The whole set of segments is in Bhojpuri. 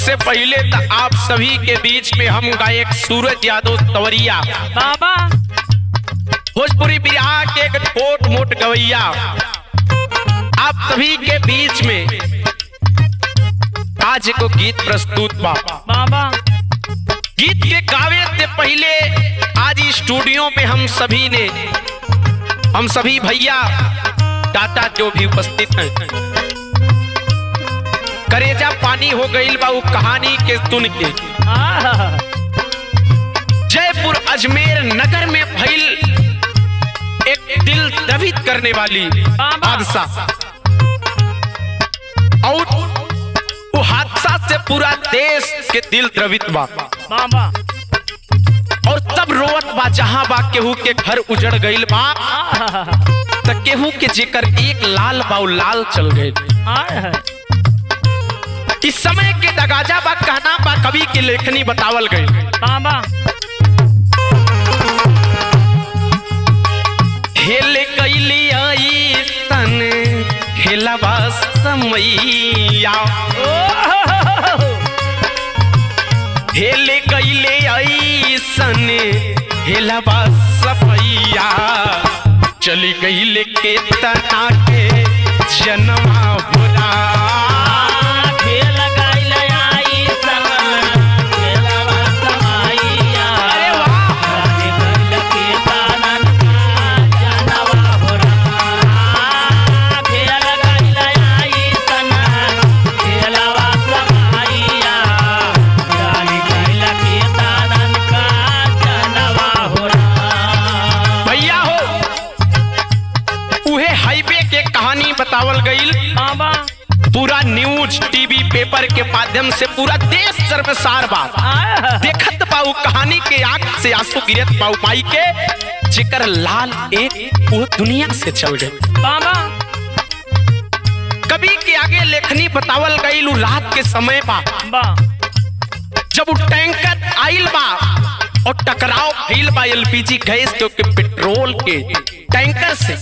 सबसे पहले तो आप सभी के बीच में हम गायक सूरज यादव तवरिया बाबा भोजपुरी बिहार के एक छोट मोट गवैया आप सभी के बीच में आज को गीत प्रस्तुत बा। बाबा गीत के गावे से पहले आज स्टूडियो में हम सभी ने हम सभी भैया दादा जो भी उपस्थित हैं करेजा पानी हो गईल बा उ कहानी के सुन के। आहा जयपुर अजमेर नगर में भइल एक दिल द्रवित करने वाली हादसा और वो हादसा से पूरा देश के दिल द्रवित बा बाबा और तब रोवत बा जहां बा केहू के घर उजड़ गईल बा आहा त केहू के जेकर एक लाल बा उ लाल चल गईल। आहा इस समय के दगाजा बा कहना बा कवि की लेखनी बतावल गईल। बाबा खेल कैली आई तन खेलबा समैया खेल कैले आई सन खेलबा सफैया चली गईल के तना के जनवा भुला। खेल गाइल आई सन खेलवा समाइया अरे वाह गइल के तानन जानवा हो खेल गाइल आई सन खेलवा समाइया जानी गइल के तानन का जानवा हो भैया हो उहे हाईवे के कहानी बतावल गईल। बाबा पूरा न्यूज टीवी पेपर के माध्यम से पूरा देश शर्मसार बा आहा देखत बा उ कहानी के आंख से आंसू गिरत बा उ माई के जेकर लाल एक वो दुनिया से चल गए। बाबा कवि के आगे लेखनी बतावल गईल उ रात के समय बा बा जब उ टैंकर आइल बा और टकराव भइल बा एलपीजी गैस के पेट्रोल के टैंकर से।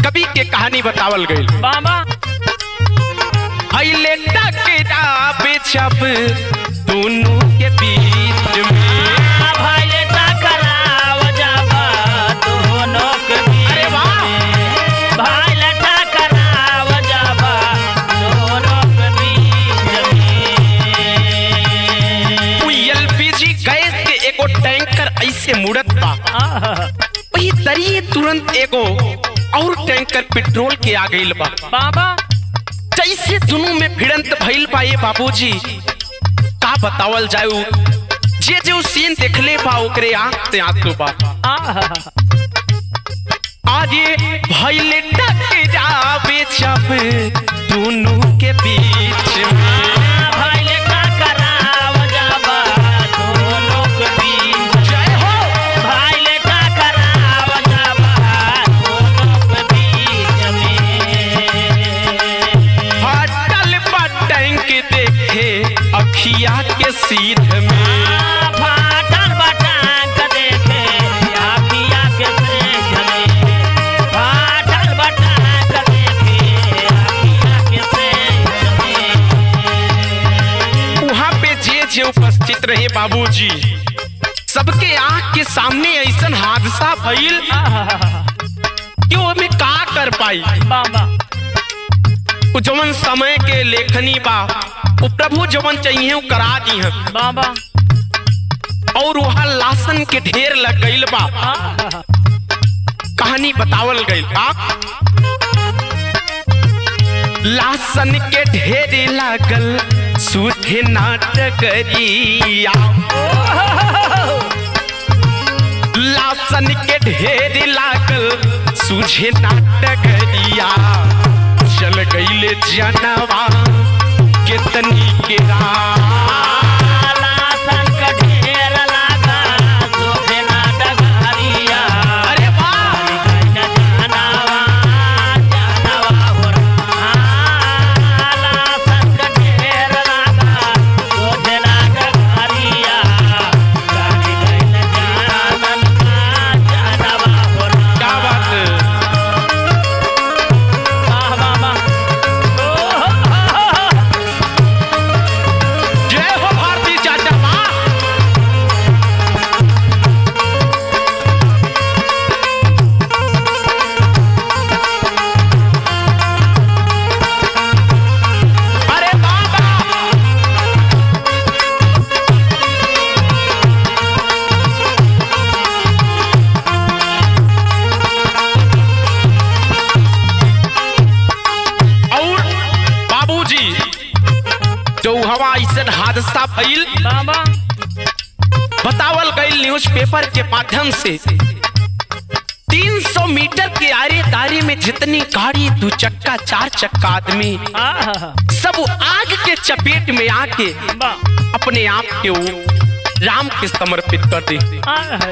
कवि के कहानी बतावल गईल। बाबा आइले टकराव जब दोनों के बीच में। भाईले टकराव जाबा दोनों के बीच अरे वाह! में। भाईले टकराव जाबा दोनों के बीच में। उ एलपीजी गैस के एगो टैंकर ऐसे मुड़त बा आहा, वही दरिए तुरंत एगो और टैंकर पेट्रोल के आ गईल बा। बाबा जैसे दोनों में भिड़ंत भइल बा ये बाबूजी का बतावल जाए उ जे जे उ सीन देखले बा ओकरे आंख से आंसू बा। आहा, आज भइल टकरावे जब दोनों के बीच में। भाईले टकराव जाबा दोनों के बीच। जय हो भाईले टकराव जाबा दोनों के बीच में। फाटल बा टैंक देखे अखिया के सीध में। फाटल बटांक देखे आखिया के सेठ में। फाटल बटांक देखे आखिया के सेठ में। वहां पे जे जे उपस्थित रहे बाबूजी सबके आंख के सामने ऐसन हादसा भइल कि वो में का कर पाई। बाबा उ जवन समय के लेखनी बा उ प्रभु जवन चाहिए उ करा दी हैं। बाबा और वहां लाशन के ढेर लग गईल बा। कहानी बतावल गईल बा लाशन के ढेर लागल सुधे नाटकरिया लाशन के ढेर लागल सुझे नाटकरिया चल गईले जनवा केतनी के रात। लाशन के ढेर लागल सुधे नाटकरिया। अरे वाह जानवा जानवा हो लाशन के ढेर लागल सुधे नाटकरिया। जानी गइल जानन का जानवा हो। क्या बात है? वाह वाह वाह ओ हो हो हो। ऐसा हादसा भइल। बाबा। बतावल गई न्यूज़पेपर के माध्यम से 300 मीटर के आरे दायरे में जितनी गाड़ी, दो चक्का, चार चक्का, आदमी आहा। सब आग के चपेट में आके बा। अपने आप के वो राम के समर्पित कर दी। आहा।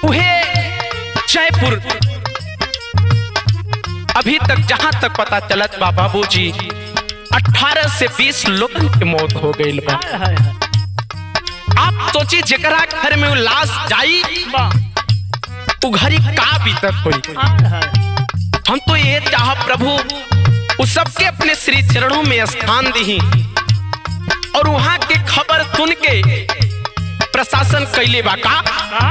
उहे जयपुर अभी तक जहां तक पता चलत बा बाबूजी 18 से 20 लोगन के मौत हो गई बा। आहा। आप सोची जेकरा घर में वो लाश जाई बा। उ घरी का बीतत होई। आहा। हम तो ये चाह प्रभु उस सबके अपने श्री चरणों में स्थान दी। और वहां के खबर सुन के प्रशासन कैले बा का का?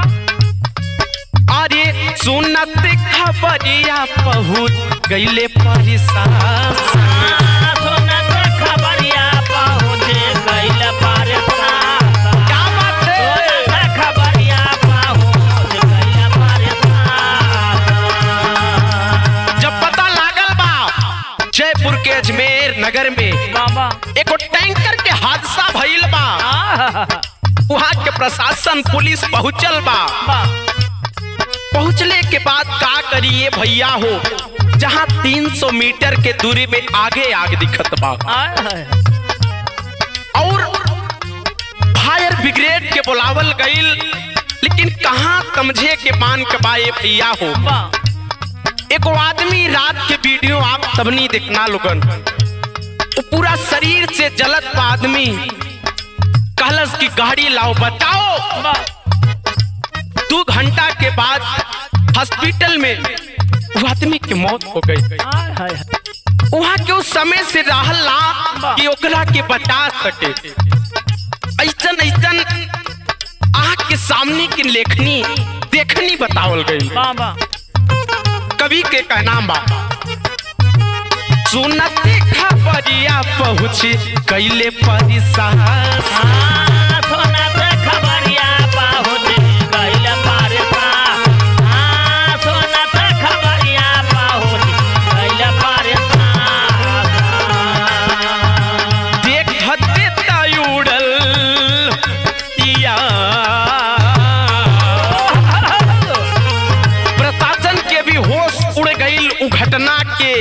अरे सुनत खबरिया पहुंच गईले प्रशासन। सुनत खबरिया पहुँच गइल प्रशासन। क्या बात है? सुनत खबरिया पहुँच गइल प्रशासन। जब पता लागल बा जयपुर के अजमेर नगर में बाबा। एगो टैंकर के हादसा भइल बा, आहा। वहां के प्रशासन पुलिस पहुंचल बा। बा। पहुंचले के बाद का करिए भैया हो, जहां 300 मीटर के दूरी में आगे आग दिखत बा आहा। और फायर ब्रिगेड के बुलावल गईल, लेकिन कहां समझे के मान के बाए भैया हो। बा। एगो आदमी रात के वीडियो आप सबनी देखना लोगन, वो पूरा शरीर से जलत बा आदमी, कहलस की गाड़ी लाओ बताओ। बा। 2 घंटा के बाद हॉस्पिटल में वो आदमी की मौत हो गई। आहा। वहां के उस समय से रहल ला कि ओकरा के बचा सके। ऐसन ऐसन आँख के सामने की लेखनी देखनी बतावल गई। बाबा। कवि के कहना बा सुनत खबरिया पहुँच कैले प्रशासन। सुनत खबरिया पहुँच गइल प्रशासन। सुनत खबरिया पहुँच गइल प्रशासन। देखते त उड़ल तिया। प्रशासन के भी होश उड़ गईल उ घटना के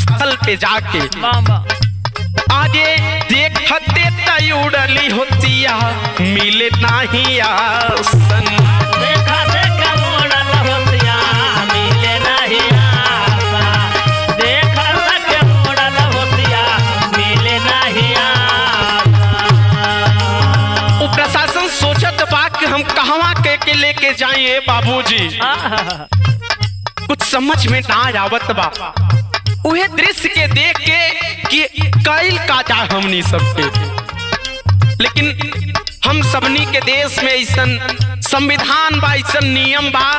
स्थल पे जाके। बाबा। आगे देखते त उड़ली होतिया मिले नाही आसन। देखा देखा मोड़ल होतिया मिले नहीं आशा। देखा देख मोड़ल होतिया मिले नहीं आशा। उ प्रशासन सोचत बा कि हम कहवा के लेके जाइए बाबूजी, आहा। कुछ समझ में ना आवत बा। उहे दृश्य के देख के कि कैल का जा हमनी सबके, लेकिन हम सबनी के देश में ऐसन संविधान बा, ऐसन नियम बा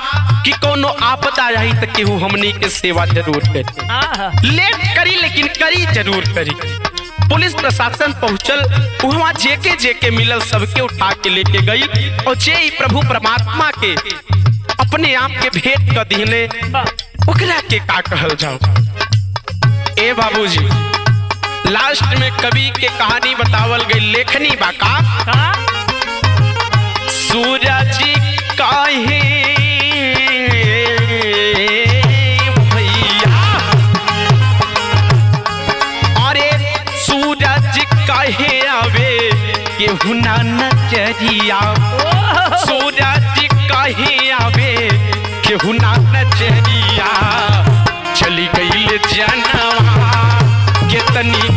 कि कोनो आपदा आई त केहू हमनी के सेवा जरूर करी। आहा। लेट करी लेकिन करी जरूर करी। पुलिस प्रशासन पहुंचल, वहां जेके जेके मिलल सबके उठा के लेके गई और जे ई प्रभु परमात्मा के अपने आप के भेंट कर दिहने, बा। ओकरा के का कहल जाओ। ए बाबूजी लास्ट में कवि के कहानी बतावल गई लेखनी बा का का? सूरज काहे भैया, अरे सूरज काहे आवे केहू ना नजरिया। सूरज काहे आवे केहू ना नजरिया, चली गई जनवा केतनी